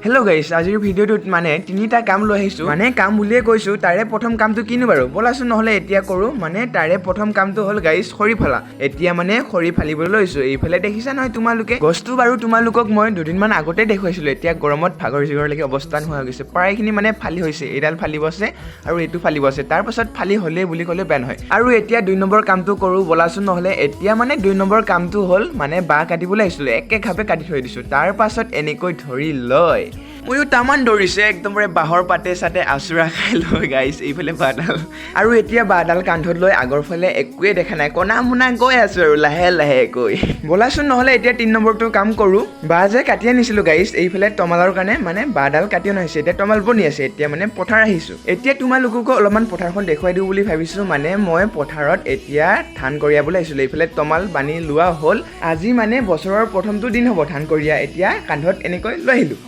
Hello' গাইছ, আজিৰ ভিডিঅ'টোত মানে তিনিটা কাম লৈ আহিছোঁ। মানে কাম বুলিয়ে কৈছোঁ। তাৰে প্ৰথম কামটো কিনো বাৰু, ব'লাচোন নহ'লে এতিয়া কৰোঁ। মানে তাৰে প্ৰথম কামটো হ'ল গাইছ, খৰি ফলা। এতিয়া মানে খৰি ফালিবলৈ লৈছোঁ। এইফালে দেখিছা নহয় তোমালোকে গছটো? বাৰু তোমালোকক মই দুদিনমান আগতে দেখুৱাইছিলোঁ। এতিয়া গৰমত ভাগৰ জিগৰ লাগি অৱস্থা নোহোৱা হৈ গৈছে। প্ৰায়খিনি মানে ফালি হৈছে। এইডাল ফালিব আছে আৰু এইটো ফালিব আছে। তাৰপাছত ফালি হ'লেই বুলি ক'লে বেয়া নহয়। আৰু এতিয়া 2 নম্বৰ কামটো কৰোঁ ব'লাচোন নহ'লে। এতিয়া মানে 2 নম্বৰ কামটো হ'ল মানে বাঁহ কাটিবলৈ আহিছিলোঁ। একে ঘাপে কাটি থৈ দিছোঁ। তাৰ পাছত এনেকৈ ধৰি লয়। ময়ো তামান দৌৰিছে, একদমৰে বাঁহৰ পাতে চাতে আচোৰা খাই লৈ গাইছ। এইফালে বাঁহডাল আৰু এতিয়া বাঁহডাল কান্ধত লৈ আগৰ ফালে একোৱে দেখা নাই, কণা মোনা গৈ আছো আৰু লাহে লাহে গৈ। ব'লাচোন নহ'লে এতিয়া 3 নম্বৰটো কাম কৰোঁ। বাঁহ যে কাটি আনিছিলোঁ গাইছ, এইফালে তমালৰ কাৰণে মানে বাঁহডাল কাটি অনা হৈছে। এতিয়া তমাল বনি আছে। এতিয়া মানে পথাৰ আহিছোঁ। এতিয়া তোমালোককো অলপমান পথাৰখন দেখুৱাই দিওঁ বুলি ভাবিছোঁ। মানে মই পথাৰত এতিয়া ধান কঢ়িয়াবলৈ আহিছিলোঁ। এইফালে তমাল বান্ধি লোৱা হ'ল। আজি মানে বছৰৰ প্ৰথমটো দিন হ'ব ধান কঢ়িয়া। এতিয়া কান্ধত এনেকৈ লৈ আহিলোঁ।